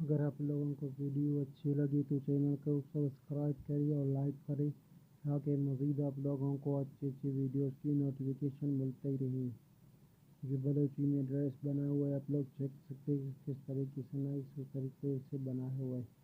اگر آپ لوگوں کو ویڈیو اچھی لگی تو چینل کو سبسکرائب کریں اور لائک کریں، تاکہ مزید آپ لوگوں کو اچھی اچھی ویڈیوز کی نوٹیفکیشن ملتی رہے۔ یہ بلوچی میں ڈریس بنا ہوا ہے، آپ لوگ چیک کر سکتے ہیں کس طریقے سے، نائس طریقے سے بنا ہوا ہے۔